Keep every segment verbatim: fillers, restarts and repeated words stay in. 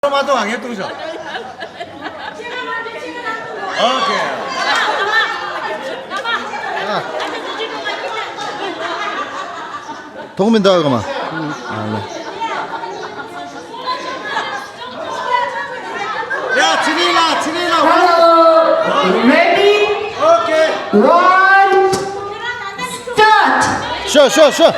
མ་གཏོང་། ངས་གཏོང་ཤོག་ཨོ་ཁེ། ཐོག་མི་འདུག་ག་མ། ཨ་ལ། ཡ་ཚི་ནི་ལ་ཚི་ནི་ལ། Hello, ready? Okay. One, start. Sure, sure, sure.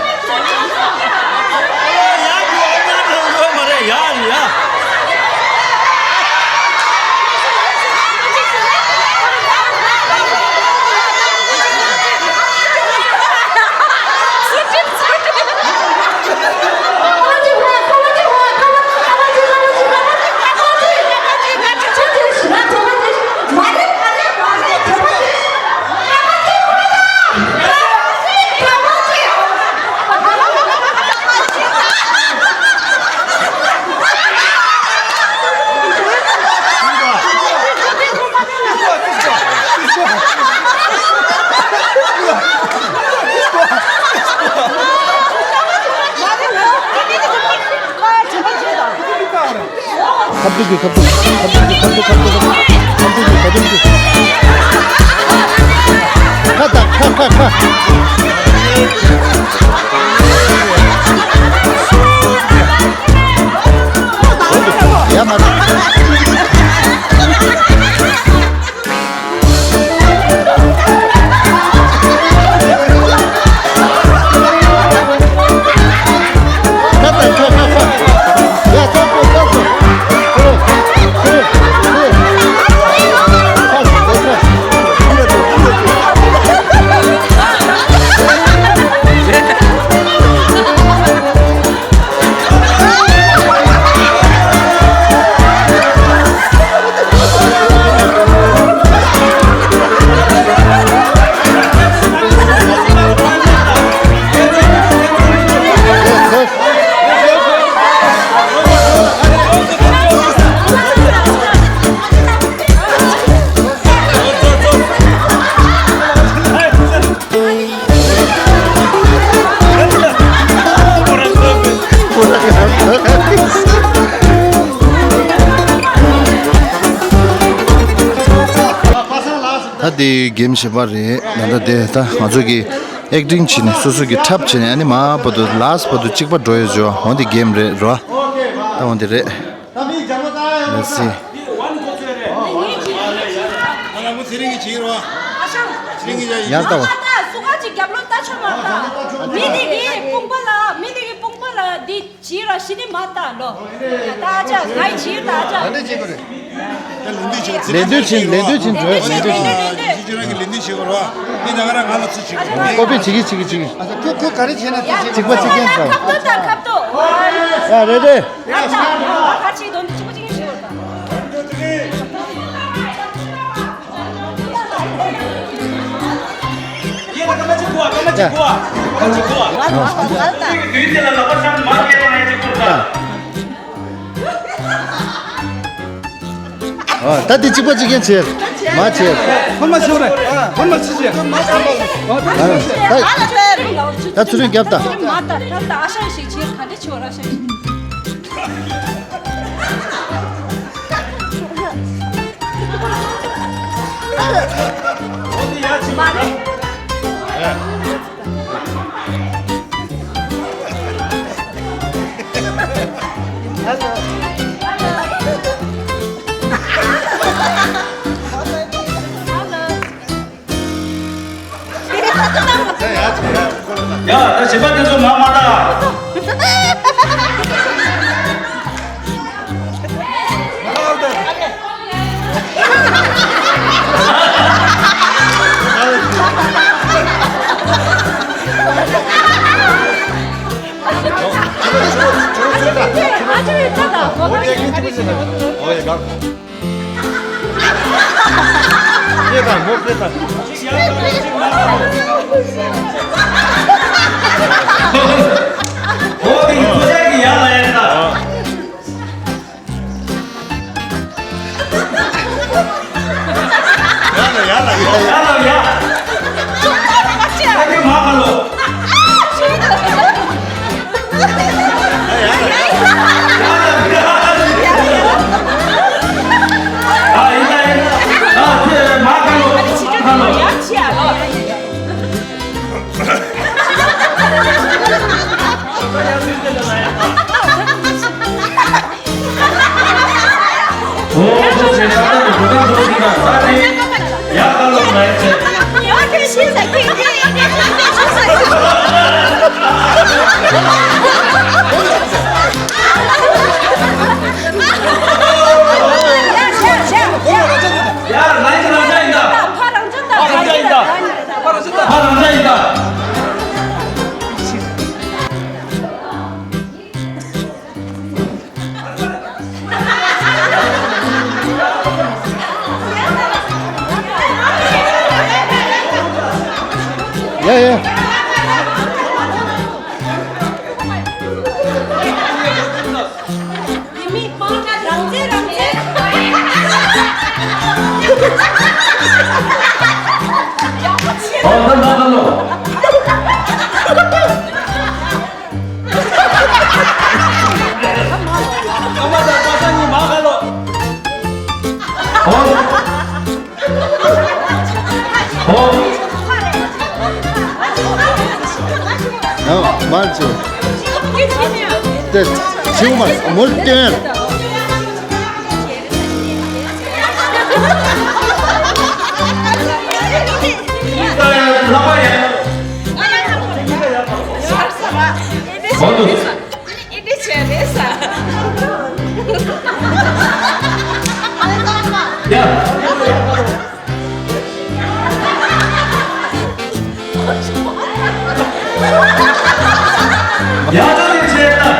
ཁ་ཐུག་གི་ཁ་ཐུག་ཁ་ཐུག་གི་ཁ་ཐུག་གི་ཁ་ཐུག་གི་ཁ་ཐུག་གི། ཁ་དང་ཁ་ཁ་ཁ། ཡ་མ། ད་དེ་གེམ་བྱེད་པ་རེད། ད་ལྟ་དེ་ད་ང་ཚོ་གི་ཨེག་ཊིང་བྱས་ནས་སོ་སོ་གི་འཁྲབ་བྱས་ནས། ཨ་ནི་མ་བར་དུ་ལཱསི་བར་དུ་གཅིག་པ་འགྲོ་ཡོད་ཅོ། འོ་དེ་གེམ་རེད་རོ། ད་འོ་དེ་རེད། Let's see. ཡར་ལྟ་བ། སུ་ག་ཅིག་རྒྱབ་ལོག་ལྟ་ཆོག་མ་ལྟ། མི་དེ་གི་དཔུང་པ་ལ། མི་དེ་གི་དཔུང་པ་ལ་འདི་བྱིས་ར་ཤི་ནི་མ་ལྟ་ལོ། ད་ཨ་ཅག་ང་ཡི་བྱིས་ད་ཨ་ཅག་ལན་འདེབས་བྱེད་དགོས་རེད། ལན་འདེབས་བྱེད། ལན་འདེབས་བྱེད། ལན་འདེབས་བྱེད། ལན་འདེབས་བྱེད། ལན་འདེབས་བྱེད། ལན་འདེབས་བྱེད། ལན་འདེབས་བྱེད་དགོས་རེད་བ། མི་ད་ག་རང་ང་ལ་ཚུར་བྱེད་དགོས་རེད། ཀོ་པི་བྱེད་ཀྱི་བྱེད་ཀྱི་བྱེད་ཀྱི། ཁོ་ཁོ་ག་རེ་བྱས་ན་དེ་བྱེད་ཀྱི། གཅིག་པ་གཅིག་རྐྱང་ཚར། ཁབ་ཏོ་དང་ཁབ་ཏོ། ཡ་རེད་རེད། ཁ་ཆེ་དོན་དུ་གཅིག་པ་གཅིག་རྐྱང་བྱེད་དགོས་རེད། ཨ། ད་འདི་གཅིག་པ་གཅིག་རྐྱང་བྱེད། མ་བྱེད། ཧོན་མ་ཤོར་རེད། ཧོན་མ་ཤི་བྱེད། ཨ། ད་ད་ཚུར་རིང་རྒྱབ་ད། མ་ད་ད་ད་ཨ་ཤ་ཞིག་བྱེད། ག་འདྲ་བྱེད་ཨ་ཤ་ཞིག་ཡ། ད་བྱིས་པ་དེ་ཚོ་མ་མ་ད། ཡ་ལ་ཡ་ལ་ཡ་ལ་ཡ། ཨ་ཁྱོད་མ་ཁ་ལོ། ཡ་ལ་ཡ་ལ་ཡ་ལ་ཡ། ཨོ་ཁོ་ཚོས་ས་ཐག་ཏུ་གོ་སྐབས་འགྲོ་ཟིན་པ་ས་དེ་ཡག་ག་ལོག་མ་ཡིན་ཚེ། ཡ་རང་ཅག་ཡིན་ད། ཕ་རང་ཅག་ཡིན་ད། ཕ་རང་ཅག་ཡིན་ད། ཕ་རང་ཅག་ཡིན་ད། ཡ་ཡ། ཡིན་མིན་སྤང་ན་རང་བཙན་རང་བཙན། ཨོ་ད་ད་ད་ལོ། ཨ་མ་དང་པ་སངས་ཉི་མ་ཁ་ལོ། ཨོ། ཨོ། ཡང་མར་ཅིག་ཏེ་ཚིག་མ་མུལ་ཏེ། ཨོ་དུ། ཨེ་འདྲ་བྱས་རེད་ས། ཡ། ཡ་ད་ནི་བྱས་ན།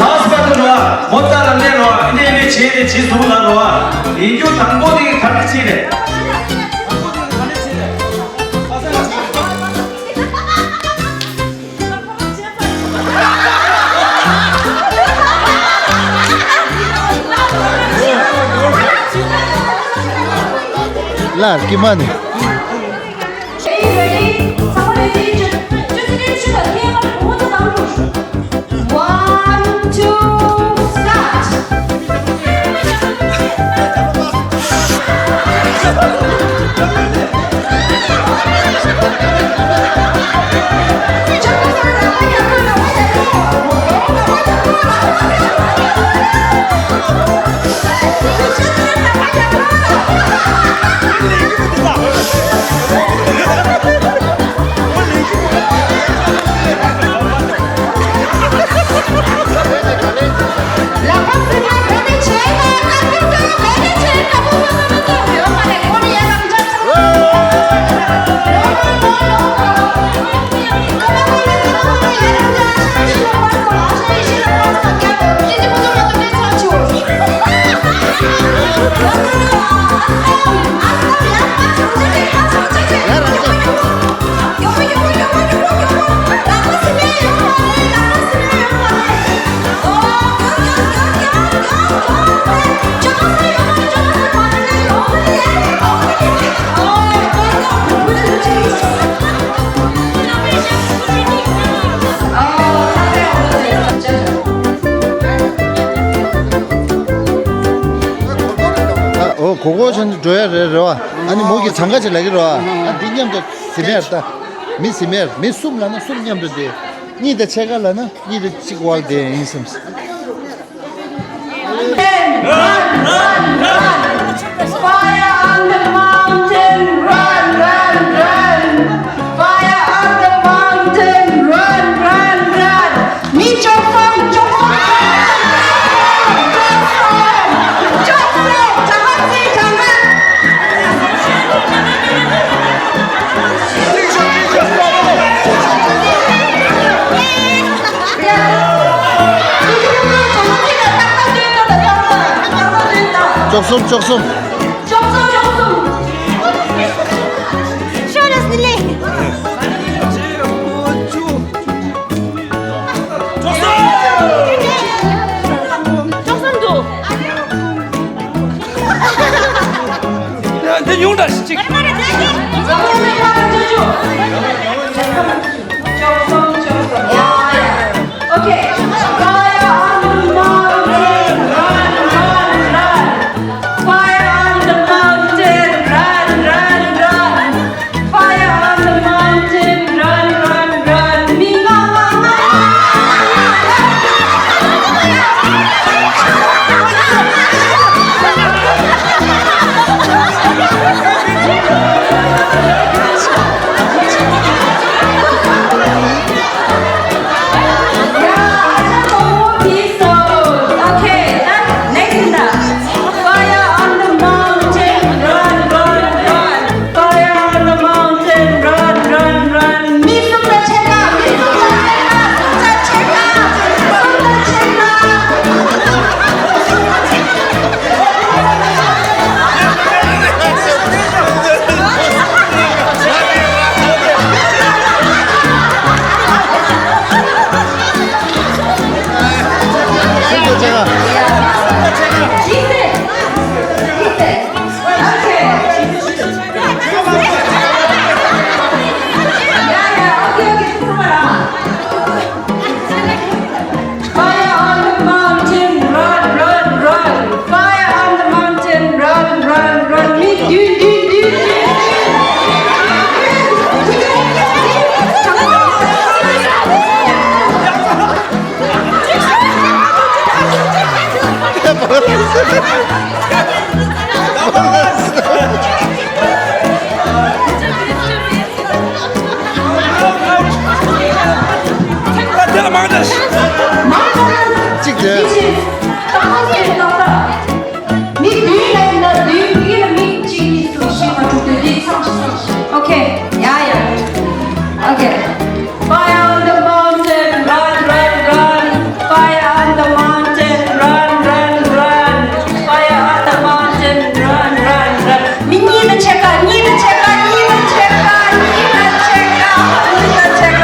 ལགས་པ་དུ་རོ། མོ་ཙ་ལ་ལེ་རོ། ཨི་ནེ་ཨི་ནེ་བྱེད་དེ་བྱེད་ཟུག་ལ་རོ། ཡིན་རྒྱུ་དང་པོ་དེ་ག་འདྲ་བྱེད་རེད། ལ་ཀི་མ་ནི། One, two, start. གོ་གོ་ཆང་འགྲོ་ཡ་རེད་རེད་བ། ཨ་ནི་མོ་གི་གྲངས་ཀ་ཅིག་ལབ་ཀྱི་རེད་བ། ཨ་འདི་མཉམ་དུ་ཟིན་མེར་ལྟ། མི་ཟིན་མེར་མི་གསུམ་ལབ་ན་གསུམ་མཉམ་དུ་བསྡད། གཉིས་དང་ཕྱེད་ཀ་ལབ་ན་གཉིས་དང་གཅིག་དབར་བསྡད་ཡིན་བསམ། Run, run, run! Fire on the mountain, run, run, run! Fire on the mountain, run, run, run! མི་བཅོ་ཁམས་བཅོ་ཁམས་བཅོ་ཁམས་བཅོ་ཁམས་བཅོ་ཁམས་བཅོ་ཁམས་བཅོ་ཁམས་བཅོ་ཁམས། བཅུ་གསུམ། བཅུ་གསུམ། བཅུ་གསུམ། ཤོ་ར་སི་ལེ། བཅུ་གསུམ་འདུག་འདི་ཉུང་དྲགས་ཤིག་ཅིག Okay. Fire on the mountain, run, run, run. Fire on the mountain, run, run, run. Fire on the mountain, run, run, run. མི་མང་མང་མང་། Okay, next. Fire on the mountain, run, run, run. Fire on the mountain, run, run, run. མི་གསུམ་དང་ཕྱེད་ཀ། མི་གསུམ་དང་ཕྱེད་ཀ། གསུམ་དང་ཕྱེད་ཀ། གསུམ་དང་ཕྱེད་ཀ། Fire on the mountain, run, run, run. Fire on the mountain, run, run, run. མི་བདུན་བདུན་བདུན་བདུན། གཅིག་དེ། མི་བདུན་ལ་ཡིན་ན་བདུན། བདུན་ལ་མི་གཅིག་གཉིས་གསུམ་བཞི་ལྔ་དྲུག་བདུན། འདི་ཚང་ཞིག་ཚང་ཞིག Okay, yeah, yeah. Okay. Fire on the mountain, run, run, run. Fire on the mountain, run, run, run. Fire on the mountain, run, run, run. མི་གཉིས་དང་ཕྱེད་ཀ། གཉིས་དང་ཕྱེད་ཀ། གཉིས་དང་ཕྱེད་ཀ། གཉིས་དང་ཕྱེད་ཀ།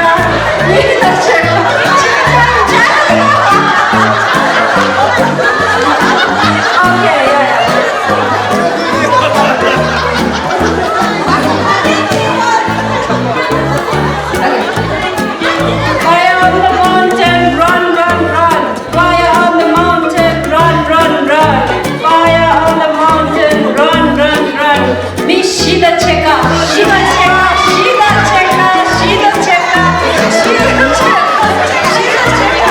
གཉིས་དང་ཕྱེད་ཀ། གཉིས་དང་ཕྱེད་ཀ། ཕྱེད་ཀ། Okay, yeah, yeah. Fire on the mountain, run, run, run. Fire on the mountain, run, run, run. Fire on the mountain, run, run, run. མི་བཞི་དང་ཕྱེད་ཀ། བཞི་དང་ཕྱེད་ཀ། བཞི་དང་ཕྱེད་ཀ། བཞི་དང་ཕྱེད་ཀ། བཞི་དང་ཕྱེད་ཀ། བཞི་དང་ཕྱེད་ཀ།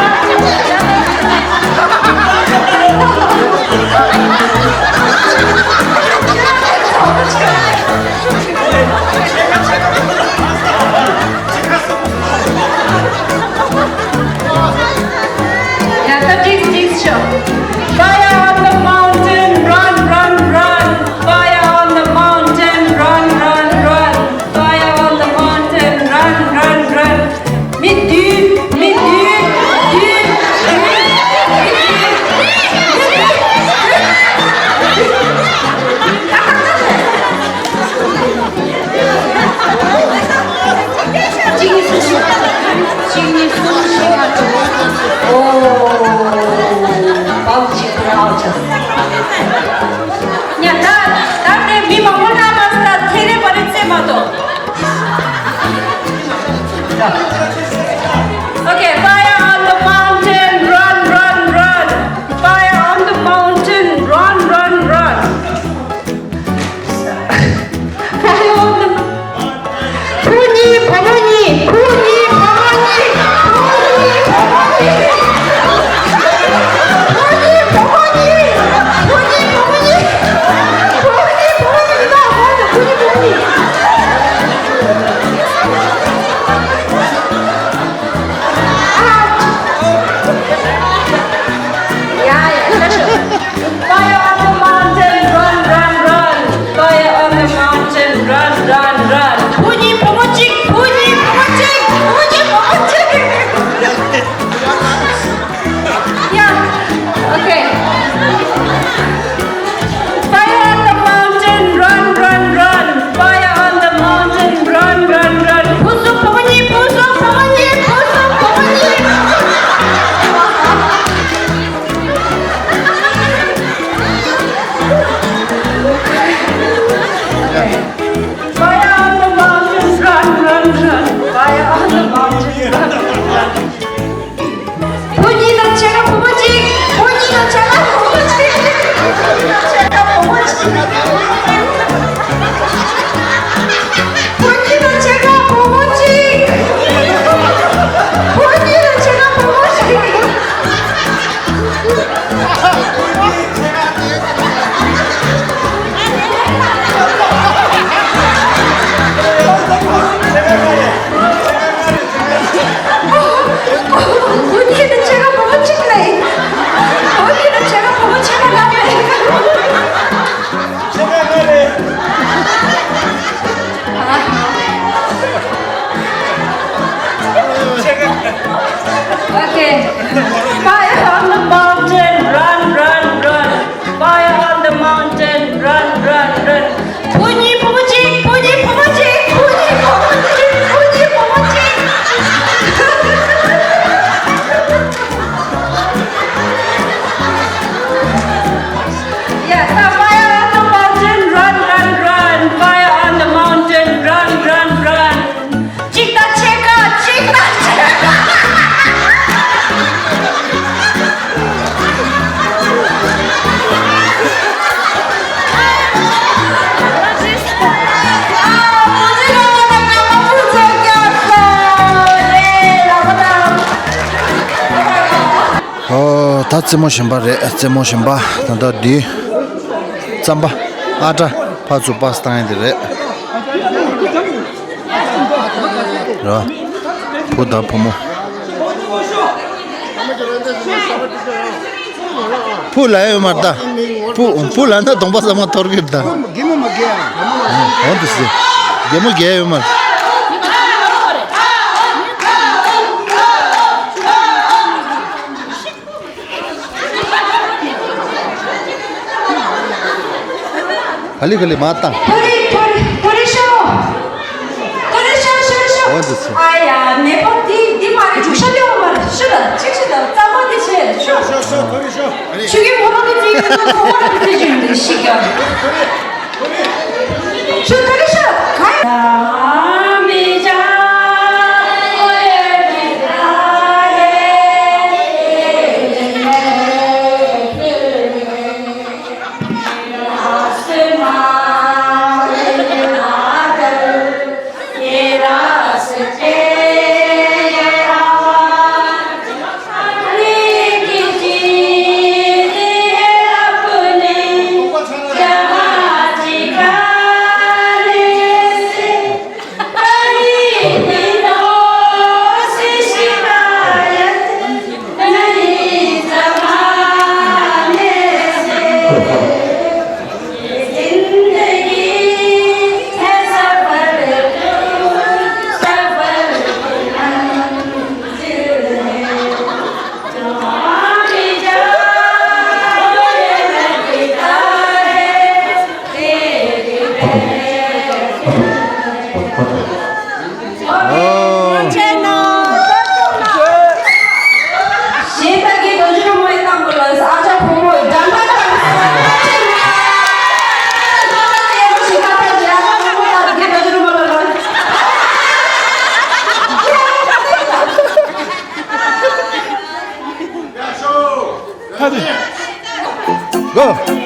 ད་རྩེད་མོ་གཞན་པ་རེད། རྩེད་མོ་གཞན་པ་ད་ལྟ་འདི་རྩམ་པ་ཨ་ཏྲ་ཕར་ཚུར་པཱས་བཏང་ཡ་དེ་རེད། རེད་བ། བུ་དང་བུ་མོ། བུ་ལ་ཡོད་མ་རེད་ད། བུ་བུ་ལ་ན་གདོང་པ་ཟ་མ་འཐོར་གི་རེད་ད། གད་མོ་མ་རྒྱག་ཨ། འོ་འདི་སི། གད་མོ་རྒྱག་ཡོད་མ་རེད། ག་ལེ་ག་ལེ་མ་བཏང་། ཐོ་རེ་ཐོ་རེ་ཐོ་རེ་ཤོག་ཐོ་རེ་ཤོག་ཤོག་ཤོག་འོ་འདི་སི། ཨ་ཡ་ནེ་པ་འདི་འདི་མ་རེད། འཇུག་ཤ་ལེ་འོ་མ་རེད། ཤི་ད་ཅིག་ཤི་ད་རྩ་མ་འདི་ཆེ་ཤོག་ཤོག་ཤོག་ཐོ་རེ་ཤོག་ཆུ་གི་ཕོ་རོ་གི་ཅིག་ཡོད་ན་ཁོ་མ་རེད་ཅིག་ཡོད་འདི་ཤི་ག Go!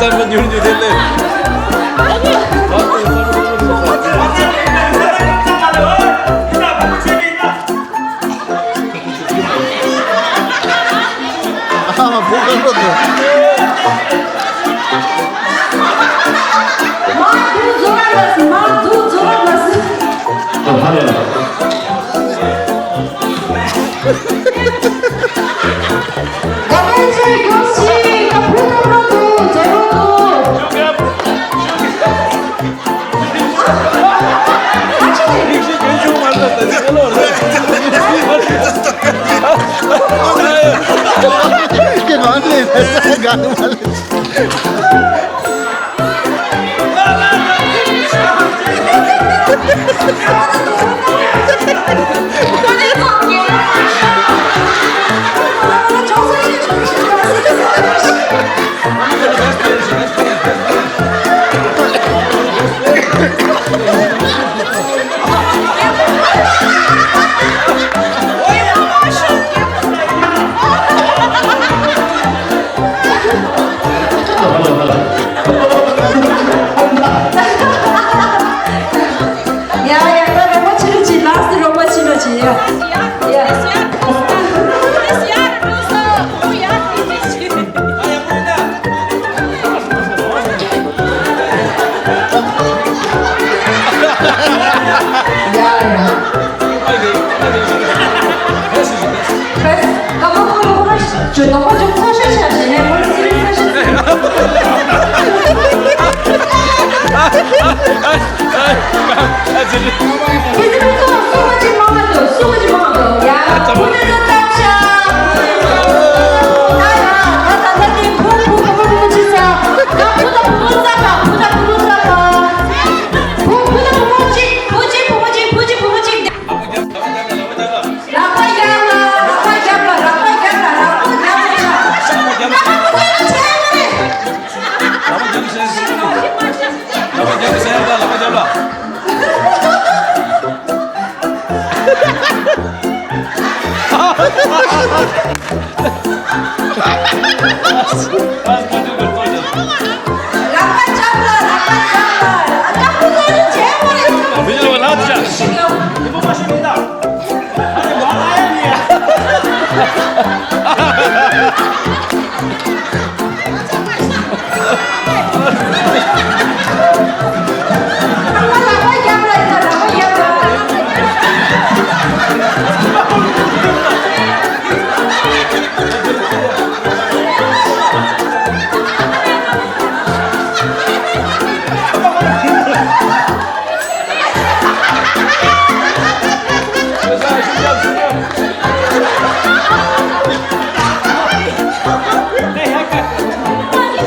རྩམ་པ་ཉུང་ཉུང་དེ་ལས། ཨ་མ་བུ་གང་འགྲོ་འདུག་མ་འདུག་ཛོ་ར་ལ་སི། མ་འདུག་ཛོ་ར་ལ་སི།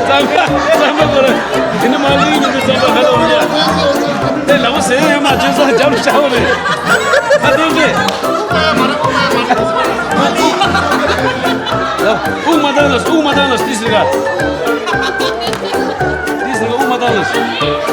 རྩམ་པ་རྩམ་པ་དེ་ནི་མ་ལུས་ཉིད་དུ་རྩམ་པ་ཁ་ལོ་རེད། དེ་ལ་བོ་ཟེར་ཡོད་མ་བྱོན་ས་འཇམ་ཤ་བོ་རེད། ཨ་དེ་འདྲས། དབུགས་མ་བཏང་ལ་དབུགས་མ་བཏང་ལ་ཏི་སི་ག་ཏི་སི་ག་དབུགས་མ་བཏང་ལ།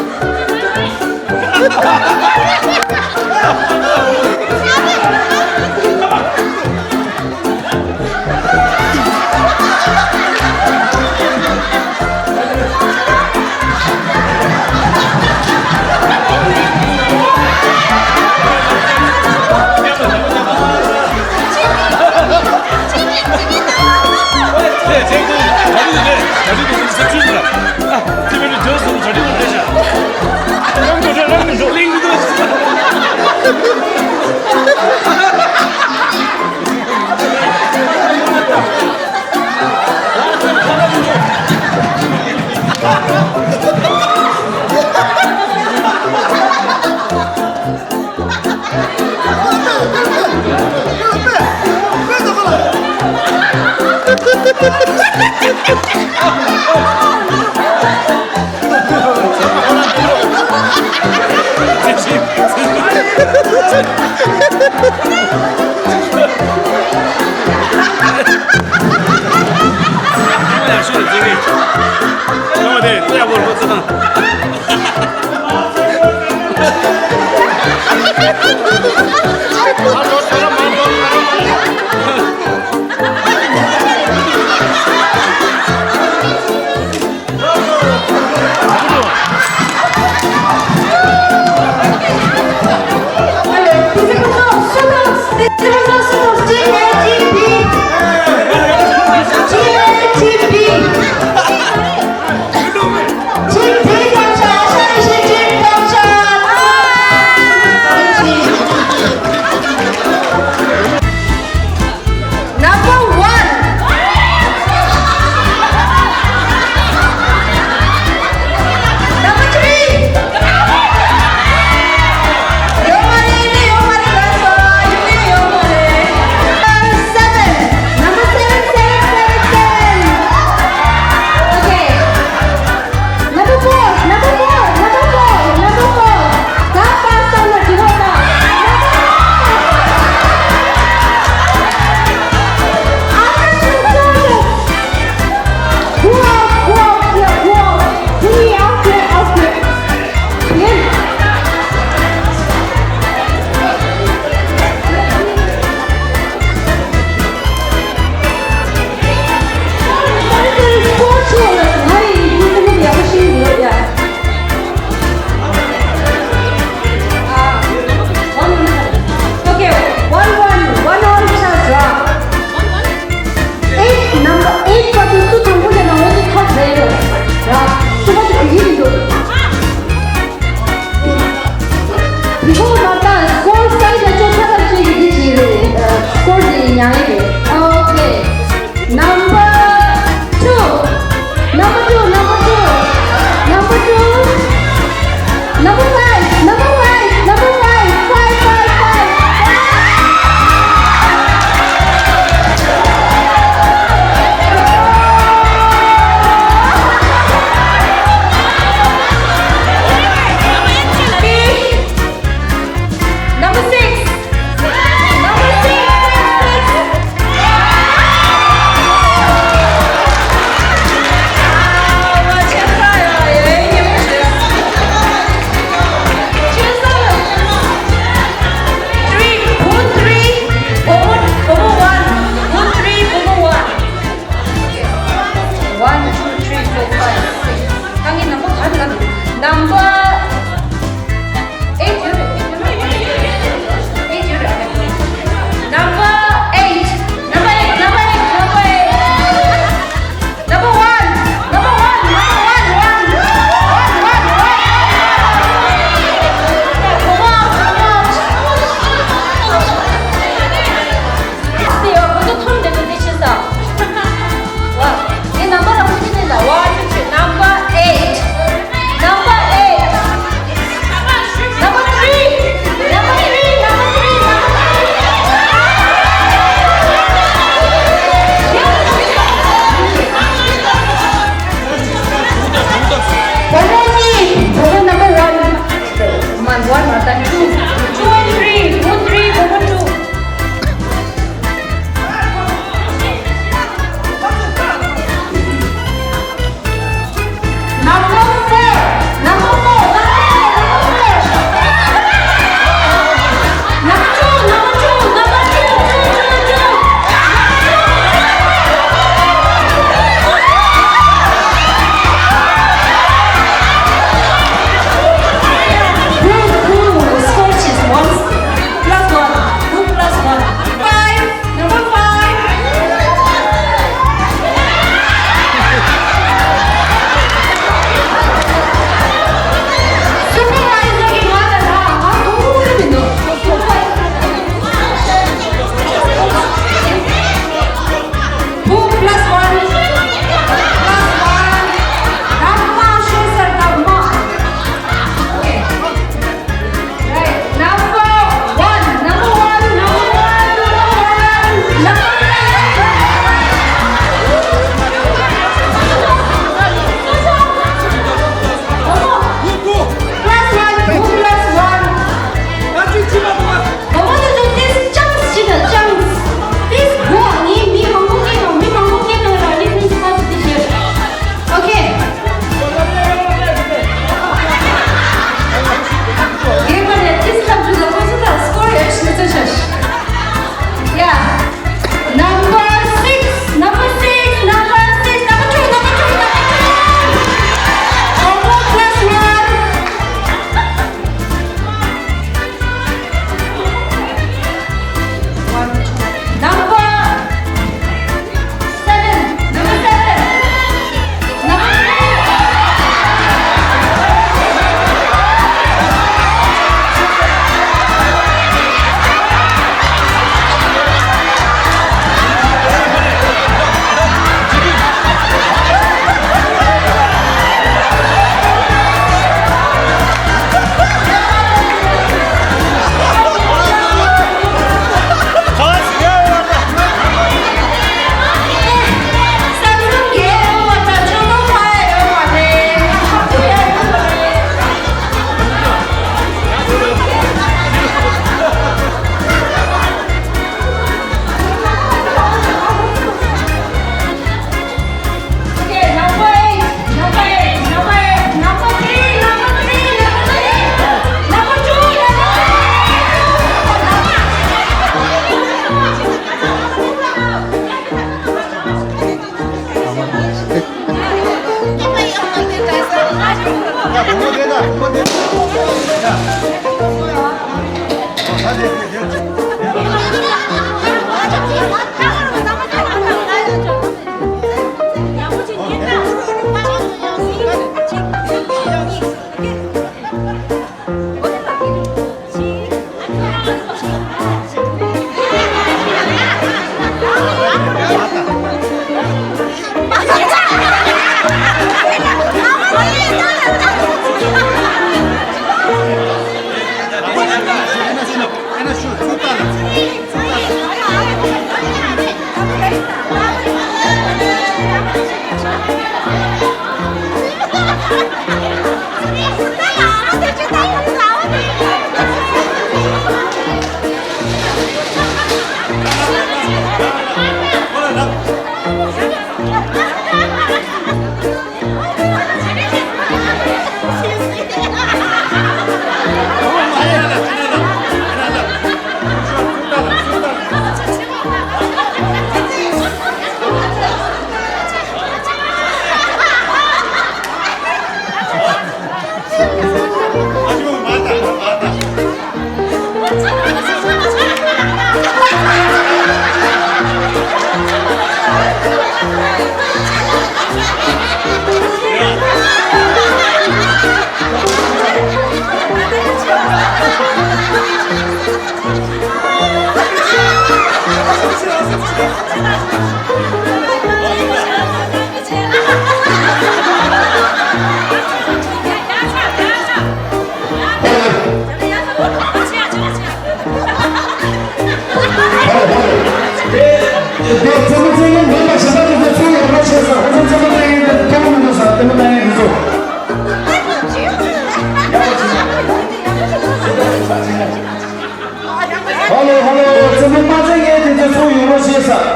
ཧ་ལོ་ཧ་ལོ། བཙུན་མོ་མ་བཙལ་མཁན་དེ་ཚོ་ཚུར་ཡོང་རོགས་བྱེད་ས།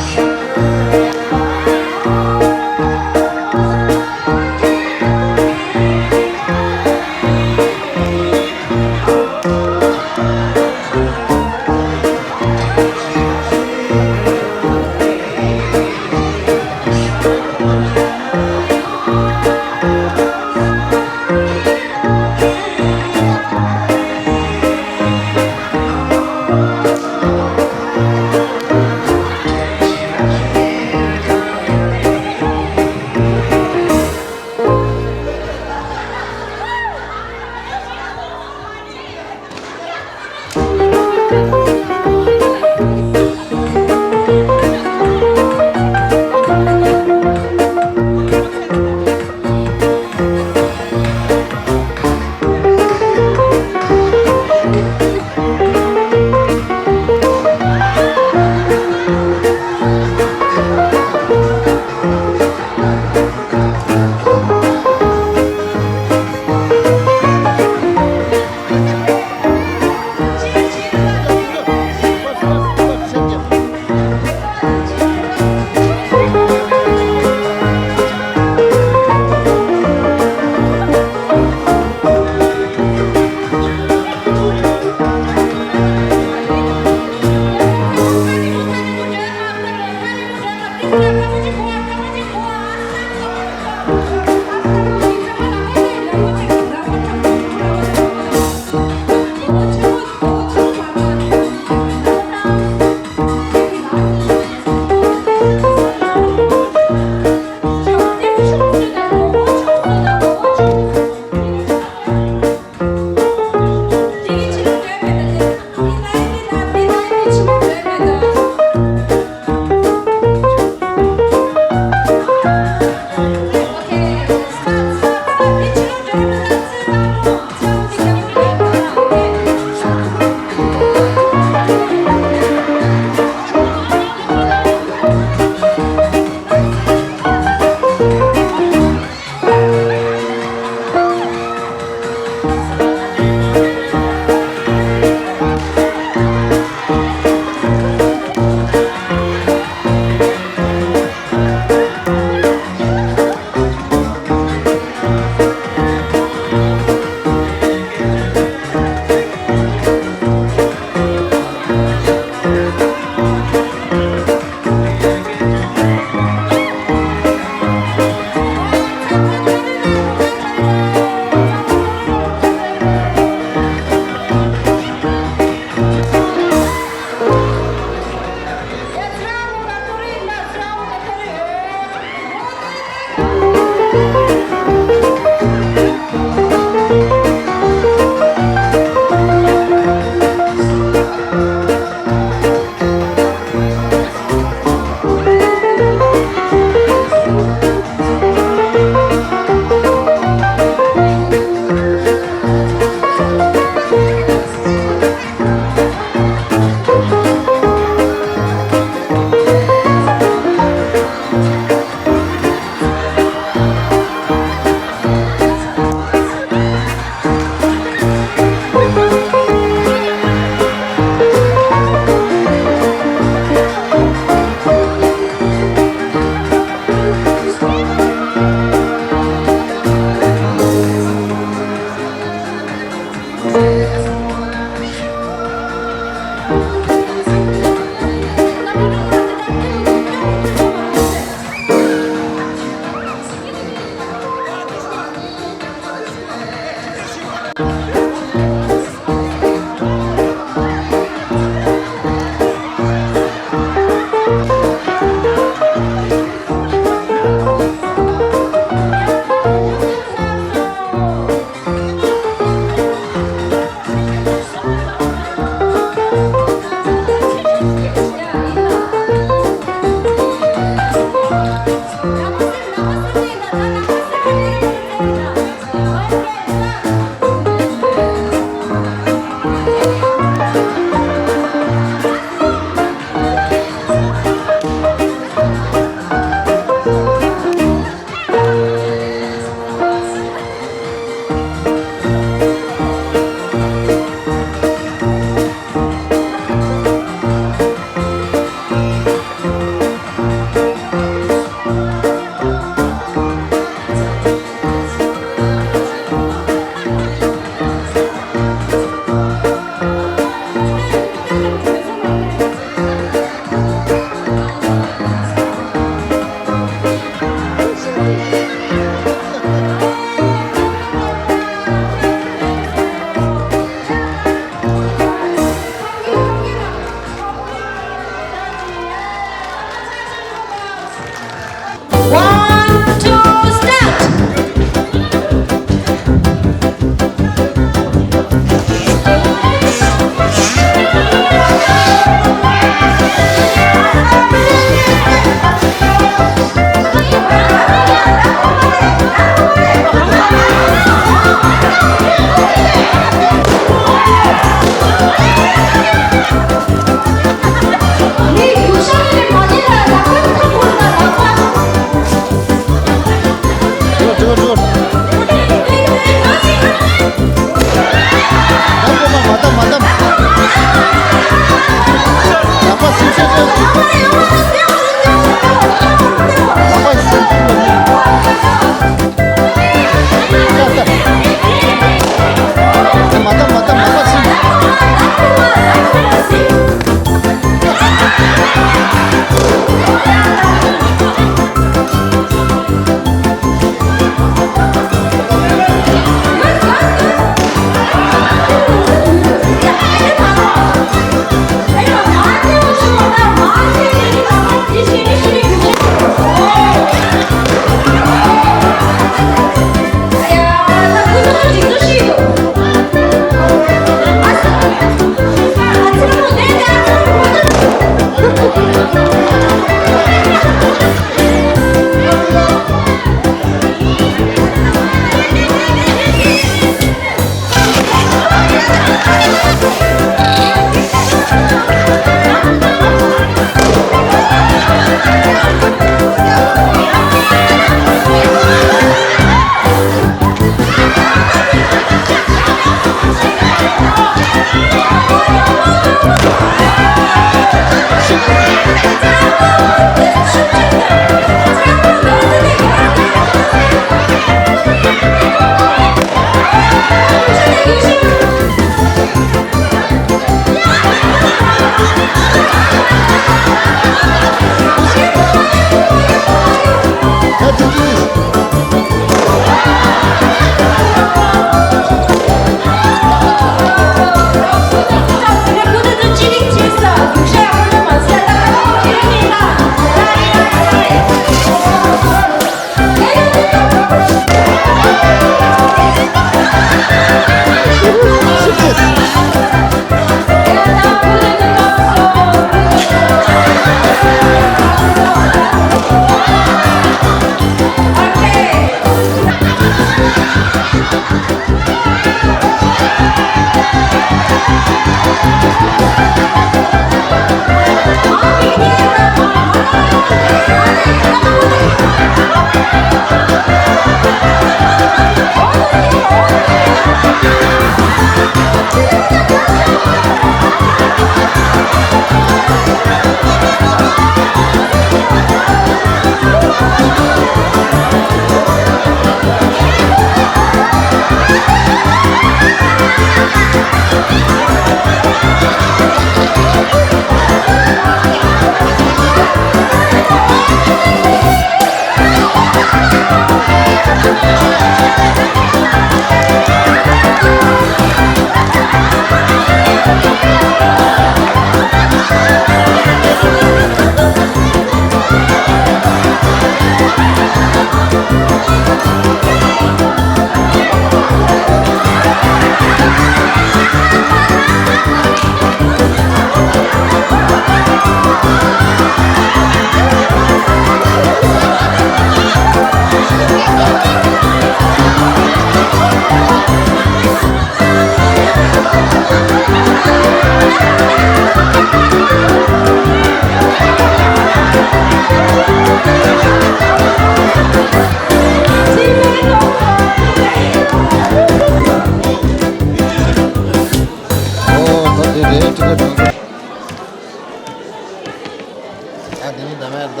ཨ་དེ་ནི་ད་མེད་ད།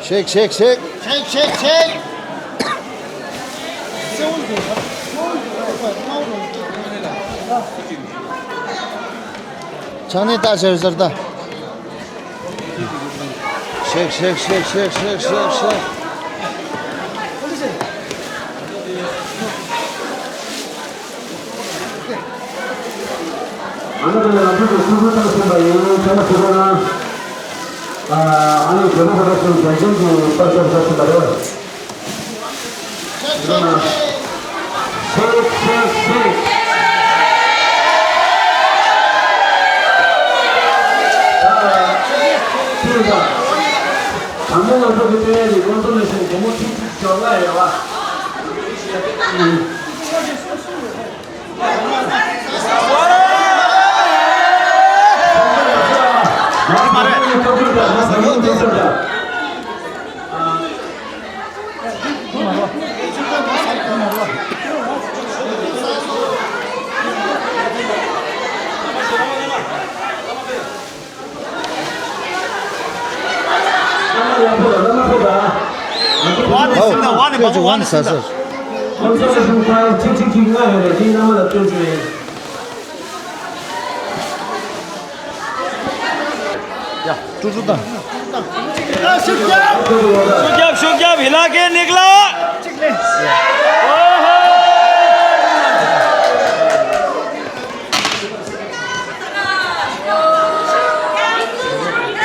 ཤེག་ཤེག་ཤེག་ཤེག་ཤེག་ཤེག་ཆང་ནི་ད་ཟེར་ཟེར་ད། ཤེག་ཤེག་ཤེག་ཤེག་ཤེག་ཤེག་ཤེག་ཨ་ནི་དེ་ལ་ང་ཚོས་ཀྱི་ཐུགས་ཁུར་བཏང་ཟིན་པ་ཡིན། ཚང་མ་ཐུགས་ཁུར་གནང་། ཨ་ནི་བོད་པ་ཁ་ཤས་ཀྱིས་རྒྱལ་ཁབ་ཀྱི་དཔལ་འབྱོར་ཟ་ཟིན་པ་རེད། ཤེག་ཤེག་ཤེག་ད་ཐུགས་ཁུར་དང་། དང་པོ་ང་ཚོ་གི་སྤྲད་ཡས་ཀྱི་ཀོན་སོ་ལེ་ཤན་སྒོར་མོ་ཁྲི་གཅིག་བཅོ་ལྔ་ཡོད་པ། ཨོ། ཁྱོད་ཚོ་ཝན་ཟ་ཟ། ཡ། ཀྲུ་ཀྲུ་དང་། ཤུགས་རྒྱབ། ཤུགས་རྒྱབ། ཧི་ལ་ཀེ་ནིག་ལ། ཨོ་ཧོ།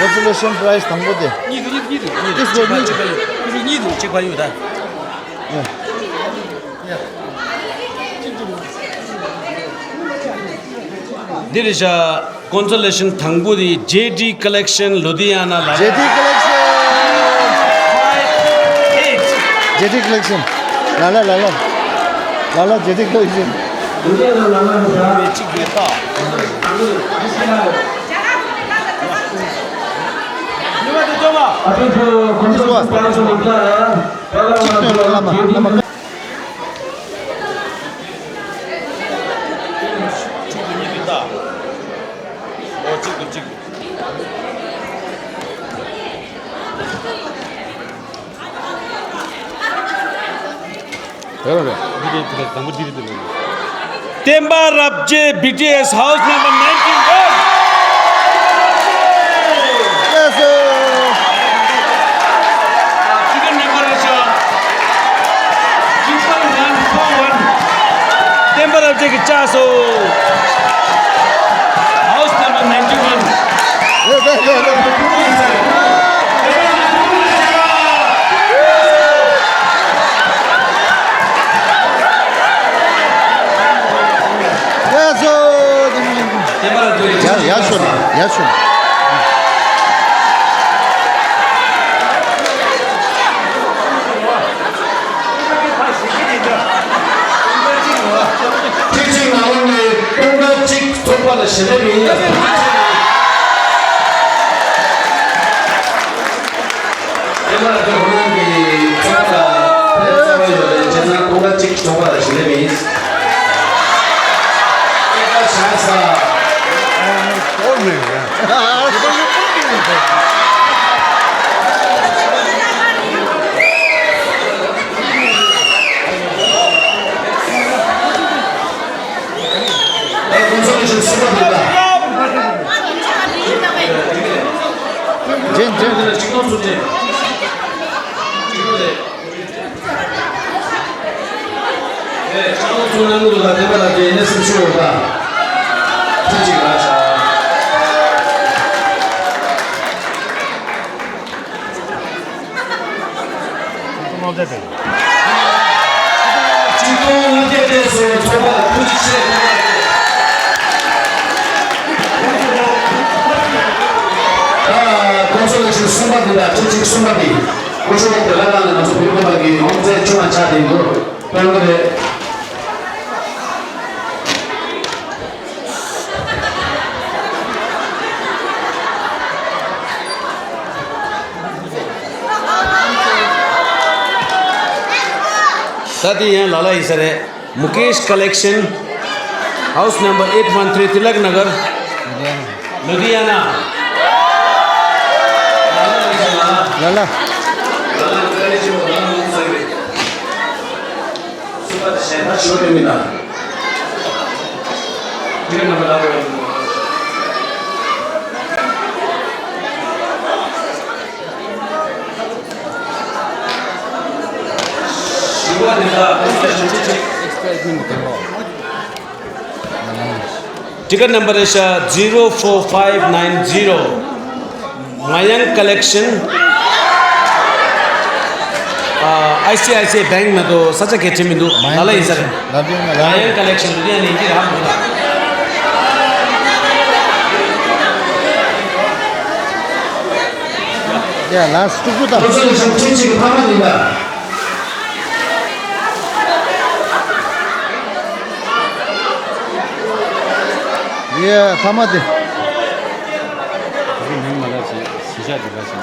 Consolation prize དང་པོ་དེ། གཉིས་འདུག་གཉིས་འདུག་གཉིས་འདུག་གཉིས་འདུག་གཉིས་འདུག་གཅིག་ཕར་ཡོད་ད། འདི་རེད་ཤག Consolation དང་པོ་དེ་ཇེ་ཌི་Collection Ludhiana ལ། ཇེ་ཌི་Collection། ཇེ་ཌི་Collection། ལ་ལ་ལ་ལ། ལ་ལ་ཇེ་ཌི་Collection། གཅིག་རེད་ད། གཉིས་པ་དེ་ཅོ་མ། གཉིས་པ། གཅིག་ཏུ་གཉིས་ཏུ་བཏགས། ཨོ་གཅིག་ཏུ་གཅིག་ཏུ། དེ་རེད། འདི་རེད། དེ་རེད། དང་པོ་འདི་རེད། དེ་རེད། བསྟན་པ་རབ་རྒྱས། བི་ཊི་ཨེས་House Number ninety one། Yes sir། Ticket number is, uh, triple one four one། བསྟན་པ་རབ་རྒྱས་ཀྱིས་བཅགས་སོང་། House number ninety one། ཡ་སོ། ཡ་ཡ་ཤོད། ཡ་ཤོད། ཁྲི་གཅིག་ནང་ལོགས་ནས་སྟོང་ཕྲག་གཅིག་ཚོགས་པ་ལ་ཞལ་འདེབས་ཡིན་ལ། དེ་མ་ཐག་ཁོ་རང་གི་ཚོགས་པ་ལ་ཕན་ཐོགས་ཡོད་རེད། བྱས་ཙང་སྟོང་ཕྲག་གཅིག་ཚོགས་པ་ལ་ཞལ་འདེབས་ཡིན། སྐད་ཆ་བཤད་ས། ད་གོང་ས་ལས་ཤིག་གསུམ་པ་དེ་ད། ཅན་ཅན། ཨེ། ལྕགས་ལོག་ཚོང་ལས་ངོ་དུ་ལ་བསྟན་པ་ལ་དེ་ནས་སེམས་ཤུགས་ཡོད་པ། ཁྱེད་ཅིག་ལ་ཤ། ཆིག་སྟོང་ལྔ་བརྒྱ་སྤྲད་སོང་། ཚོགས་པ་ལ་ཐུགས་རྗེ་ཆེ། ད་གོང་ས་ལས་ཤིག་གསུམ་པ་དེ་ལ་ཁྱེད་ཅིག་གསུམ་པ་དེ། སྐུ་ཞབས་དེ་ལ་ལ་ནས་ང་ཚོ་བོད་པ་གི་ཡོངས་རྫས་ཆུང་བ་ཆགས་བསྡད་འདུག་དཔོན་པོ་རེད། ད་དེ་ཡང་ལ་ལ་ཡིན་ས་རེད། Mukesh Collection, house number eight one three, Tilak Nagar, Ludhiana. ལ་ལ། Ticket number is uh, zero four five nine zero. Mayank Collection. Uh, I C I C I Bank na to sacha ke chimi du. Lala isar. Mayank Collection du ni ki ram du. Yeah, last two da. ཡེ། ཐ་མ་དེ། དེ་མིང་མ་ལབ་ཞིག་ཤ་དེ་ག་ཞིག་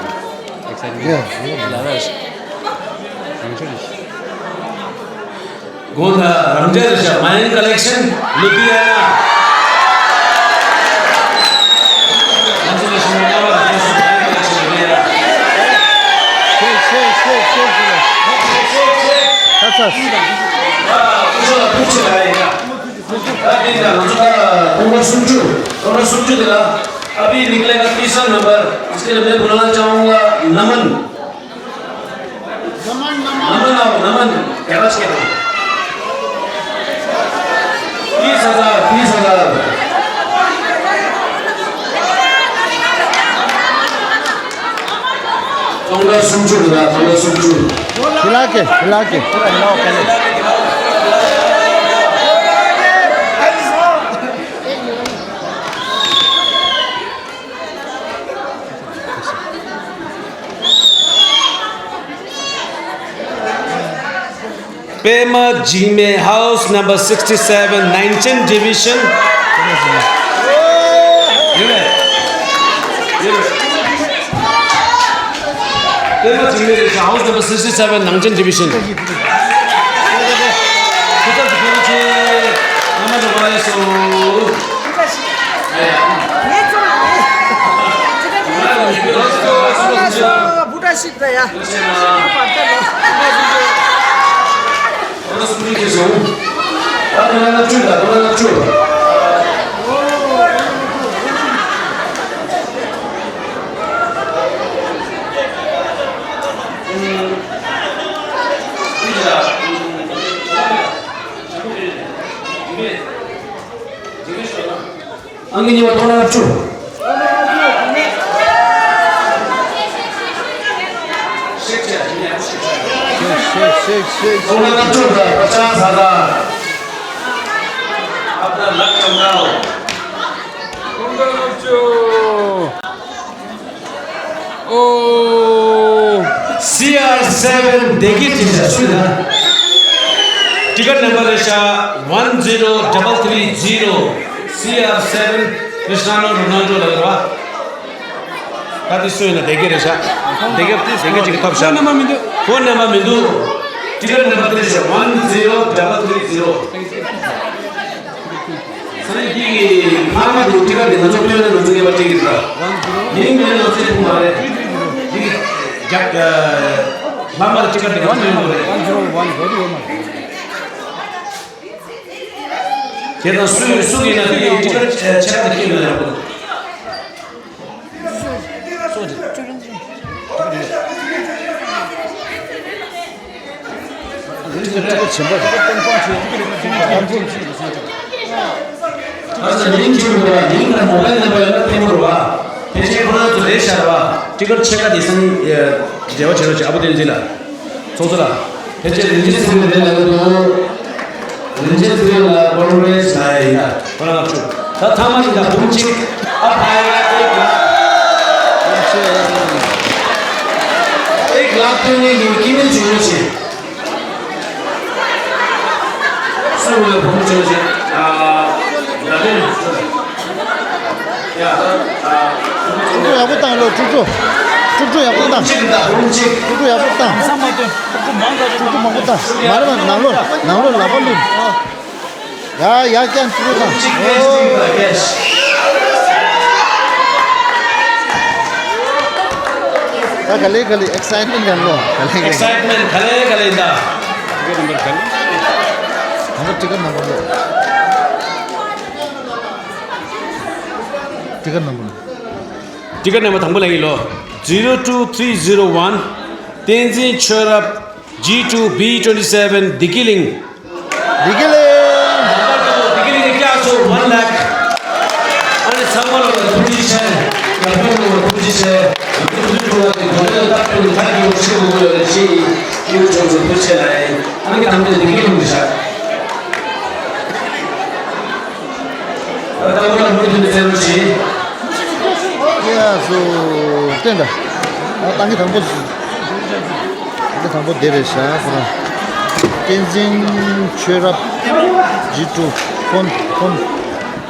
ཨེག་སའིཊ་མེན་ཡེ། ལ་ལ་ཞིག་རང་ཆོས་རེད་ཞིག་དགོང་དག་རང་འཇགས་རེད་ཤག Mayank Collection, Ludhiana. ང་ཚོ་ལ་ཞུ་བ་ལྟ་བ་རེད། Mayank Collection, Ludhiana. ཤེས་ཤེས་ཤེས་ཤེས་ཤེས། ཤེས་ཤེས་ཤེས། ཚ་ཚ། ཨ། སྐུ་ཞབས་ལ་ཐུགས་རྗེ་ཆེ་ལ་ཡིན་ན། ད་དེ་ཡིན་ན་ང་ཚོ་ད་སྟོང་ཕྲག་སུམ་ཅུ། སྟོང་ཕྲག་སུམ་ཅུ་དེ་ལ། अभी निकलेगा तीसरा नंबर, इसके लिए मैं बुलाना चाहूंगा नमन। नमन, नमन। नमन आओ, नमन। क्या बात कहते हैं? तीस हजार, तीस हजार। སྟོང་ཕྲག་སུམ་ཅུ་རེད་ལ། སྟོང་ཕྲག་སུམ་ཅུ། ཁྱི་ལག་གི་ཁྱི་ལག་གི་པད་མ་འཇིགས་མེད། House number sixty seven, Nangchen Division. ཡོད་རེད། ཡོད་རེད། པད་མ་འཇིགས་མེད་རེད་ཤག House number sixty seven, Nangchen Division. བུ་ཏྲ་ཤིག་ད་ཡ། ཨང་ཀི་གཉིས་པ་སྟོང་ཕྲག་བཅུ། སྟོང་ཕྲག་བཅུ་དང་पचास हज़ार। अपना लक चमकाओ। སྟོང་ཕྲག་བཅུ། ཨོ། སི་ཨར་སེ་བེན་བདེ་སྐྱིད་ཅིག་བྱ་སུ་ཡིན་ན། ཊི་ཀེ་ཊི་ནམ་བར་རེད་ཤག one zero double three zero, སི་ཨར་སེ་བེན། ཀྲིཤ་ན་རོ་ནལ་ཌོ་ལ་ཡོད་ར། ད་དེ་སུ་ཡིན་ན་བདེ་སྐྱིད་རེད་ཤག་བདེ་སྐྱིད་བདེ་སྐྱིད་ཅིག་ཐོབ་ཤག་ཕོན་ནམ་བར་མི་འདུག་ཕོན་ནམ་བར་མི་འདུག་ཊི་ཀེ་ཊི་ནམ་བར་དེ་རེད་ཤག one zero double three zero། སང་ཉིན་འདི་གི་ལྷག་མ་དེ་ཊི་ཀེ་ཊི་དེ་ང་ཚོ་སྤྲོད་ཡོད་ན་ང་ཚོ་ངེས་པར་སྤྲད་ཀྱི་རེད་ད། མིང་མེད་ན་ང་ཚོ་སྤྲད་ཐུབ་མ་རེད། འདི་གི་རྒྱ་ལྷག་མ་དེ་ཊི་ཀེ་ཊི་དེ་ང་ཚོ་སྤྲད་ཡོད་མ་རེད། དེ་དང་སུ་སུ་གིས་ན་འདི་གི་ཊི་ཀེ་ཊི་ཆེ་ཁ་དེ་ཁྱེར་ཡོད་ན་ཡག་པོ་འདུག་ཨ་ས་མིང་ཁྱེར་འགྲོ་བ་མིང་དང་མོ་བའིལ་ནམ་བར་ཡོད་ན་ཕན་གྱི་རེད་བ། ཕལ་ཆེར་ཁོ་རང་ཚོ་རེད་ཤག་རེད་བ། ཊི་ཀེ་ཊི་ཕྱེད་ཀ་དེ་སང་ཉིན་འབྲེལ་བ་བྱེད་རོགས་བྱེད། ཨ་བུ་བསྟན་འཛིན་ལགས། ཚོགས་གཙོ་ལགས། ཕལ་ཆེར་རིན་ཆེན་ཚེ་རིང་ལགས་ལབ་ཀྱི་འདུག་རིན་ཆེན་ཚེ་རིང་ལགས་ཀོང་གྲེས་ལ་ཡིན་ན་ཁོ་རང་ལ་བཅུག་ད་ཐ་མ་ཡིན་ད་འབུམ་གཅིག་ཨ་ཕ་ཡ་ཨེག་ལག་ཨེག་ལག་སྟོན་མཁན་གྱི་སྐྱེ་དམན་བྱུང་ཡོད་ཅེས། སུ་ལ་བུ་ཆུང་ཆེ། ཨ། ད་ལྟ་ནས་སུ་ལ། ཡ། ཨ། ཀྲུ་ཀྲུ་ཡག་པོ་བཏང་ལོ་ཀྲུ་ཀྲུ། ཕྲུ་གུ་ཡག་པོ་བཏང་། ཕྲུ་གུ་ཡག་པོ་བཏང་། ཕྲུ་གུ་མང་དུ། ཕྲུ་གུ་མང་དུ་བཏང་། མ་རེད་པ། ནང་ལོགས་ནང་ལོགས་ལག་པ་བླུགས། ཡ་ཡ་ཀྱང་ཕྲུ་གུ་བཏང་། ད་ག་ལེ་ག་ལེ་ཨེག་སའེཊ་མེན་ཊི་ག་ལོ་ག་ལེ་ག་ལེ། ཨེག་སའེཊ་མེན་ཊི་ག་ལེ་ག་ལེ་ད། ད་ཀྲི་ཀར་ནམ་བར་ལོ། ཀྲི་ཀར་ནམ་བར་ལོ། ཀྲི་ཀར་ནམ་བར་དང་པོ་ལ་ཡིན་ལོ། zero two three zero one། བསྟན་འཛིན་ཆོས་རབ། G two B twenty seven། བདེ་སྐྱིད་གླིང་། བདེ་སྐྱིད་གླིང་། བདེ་སྐྱིད་གླིང་། བརྒྱ་སོ་one lakh། ཨ་ནི་ཚང་མ་ལ་ཐུགས་རྗེ་ཆེ། ཡར་འཕེལ་གནང་བར་ཐུགས་རྗེ་ཆེ། ཡུལ་དུ་འགྲོ་བ་དེ་གོ་ལས་ལ་བརྟག་པའི་ཐག་གིས་འོ་ཤེས་དགོས་ལ་ཞེས་ཡིན། ཡུལ་ཕྱོགས་སུ་ཐུགས་ཆེ་ལ་ཡིན། ཨ་ནི་གཏམ་དེ་བདེ་སྐྱིད་གླིང་དུ་བཞག་ད་ལྟ་བུ་ལ་མུ་མཐུད་ནས་བཙན་བྱོལ་གྱི། ཡ་སོ། བསྟན་ད། ཨ་ཏང་གི་དང་པོ། ཏང་གི་དང་པོ་དེ་རེད་ཤག་ཁོ་རང་། བསྟན་འཛིན་ཆོས་རབ། ཇི་ཀྲུ། ཕོན་ཕོན་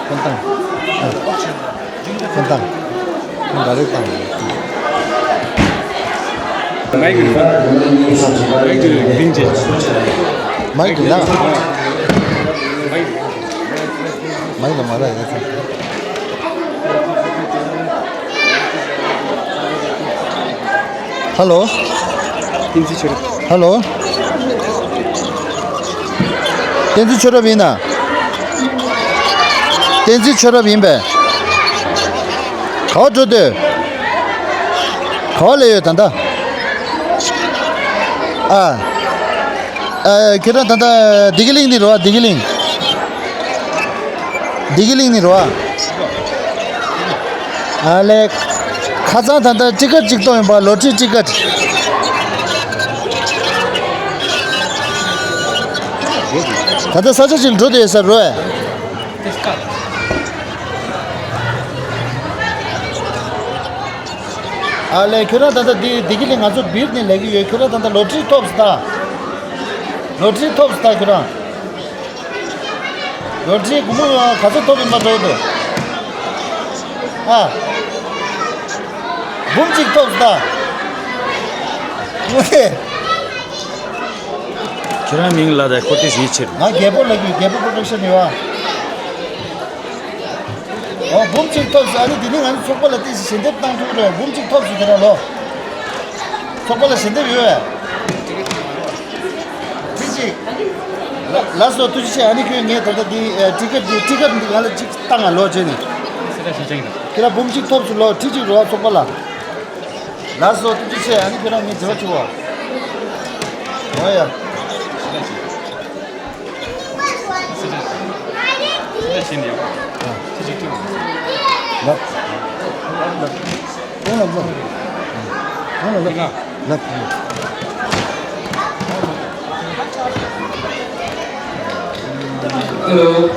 ཕོན་ཏང་། ཨ། ཕོན་ཏང་། ཕོན་ད་རེད་ཏང་། མའིག་མའིག་དེ་བཏིང་བྱས། མའིག་དེ་ལ། མའིག་མ་ར་ཡ་ཚ། ཧ་ལོ། བསྟན་འཛིན་ཆོས་རབ། ཧ་ལོ། བསྟན་འཛིན་ཆོས་རབ་ཡིན་ན། བསྟན་འཛིན་ཆོས་རབ་ཡིན་པས། ག་བ་འགྲོ་འདོད། ག་བ་ལ་ཡོད་ད་ལྟ། ཨ། ཨ། ཁྱེད་རང་ད་ལྟ་བདེ་སྐྱིད་གླིང་ནས་རེད་བ། བདེ་སྐྱིད་གླིང་། བདེ་སྐྱིད་གླིང་ནས་རེད་བ། ཨ་ལས། ཁ་སང་ད་ལྟ་ཊི་ཀེཊ་གཅིག་གཏོང་ཡིན་པ། ལོ་ཊི་རི་ཊི་ཀེཊ། ད་ལྟ་ས་ཆ་གཅིག་འགྲོ་བསྡད་ཡོད་ས་རེད་བ། ཨ་ལས། ཁྱོད་རང་ད་ལྟ་འདི་བདེ་སྐྱིད་གླིང་ང་ཚོ་བིར་ནས་ལས་ཀྱི་ཡོད། ཁྱོད་རང་ད་ལྟ་ལོ་ཊི་རི་ཐོབ་སོང་ད། ལོ་ཊི་རི་ཐོབ་སོང་ད་ཁྱོད་རང་། ལོ་ཊི་རི་སྒོར་མོ་ག་ཚོད་ཐོབ་ཡིན་པ་འགྲོ་འདུག་ཨ། འབུམ་གཅིག་ཐོབ་སོང་ད། ཁྱོད་རང་མིང་ལ་ད་ཁོ་ཏིས་ཡིད་ཆེས། ང་རྒྱལ་པོ་ལབ་ཀྱི་ཡོད། རྒྱལ་པོ་པོ་རོ་ཌག་ཤན་ཡོད་ཨ། ཨོ། འབུམ་གཅིག་ཐོབ་སོང་། ཨ་ནི་དེ་ནི་ང་ཚོ་ཚོགས་པ་ལ་ཏིས་ཞལ་འདེབས་བཏང་ཐུབ་རེད། འབུམ་གཅིག་ཐོབ་སོང་ཁྱེད་རང་ལོ། ཚོགས་པ་ལ་ཞལ་འདེབས་ཡོད་པས། ཁྲི་གཅིག་ལ་ལགས་སོ། ཐུགས་རྗེ་ཆེ། ཨ་ནི་ཁྱོད་ངས་ད་ལྟ་འདི་ཨ་ཊི་ཀེཊ་འདི་ཊི་ཀེཊ་འདི་ང་ལ་གཅིག་བཏང་ང་ལོ་བྱས་ནས། ཁྱེད་རང་འབུམ་གཅིག་ཐོབ་སོང་ལོ། ཁྲི་གཅིག་རོགས་ཚོགས་པ་ལ། ལགས་སོ། ཐུགས་རྗེ་ཆེ། ཨ་ནི་ཁྱོད་རང་ངས་འབྲེལ་བ་བྱེད་དགོས། འོ་ཡ། ཧེ་ལོ།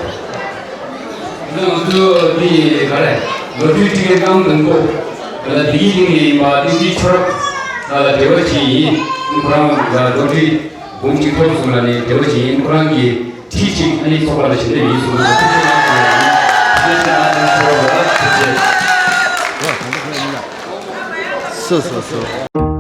ང་ཚོ་འདི་ག་རེ། ལོ་ཊི་རི་ཊི་ཀེཊ་བཏང་མི་འདུག་དེ་ལ་བདེ་སྐྱིད་གླིང་ནས་ཡིན་པ། བསྟན་འཛིན་ཆོས་རབ་ལགས་ལ་འབྲེལ་བ་བྱས་ཡིན། ཁོ་རང་ལ་ལོ་ཊི་རི་འབུམ་གཅིག་ཐོབ་སོང་ལབ་ནས་འབྲེལ་བ་བྱས་ཡིན། ཁོ་རང་གིས་ཁྲི་གཅིག་ཨ་ནི་ཚོགས་པ་ལ་ཞལ་འདེབས་ཡིན་གསུངས་སོང་། ཐུགས་རྗེ་ཆེ་གནང་སོང་། ཐུགས་རྗེ་ཆེ་གནང་སོང་། ཆོས་རབ་ལགས་ཐུགས་རྗེ་ཆེ། སོ་སོ་སོ།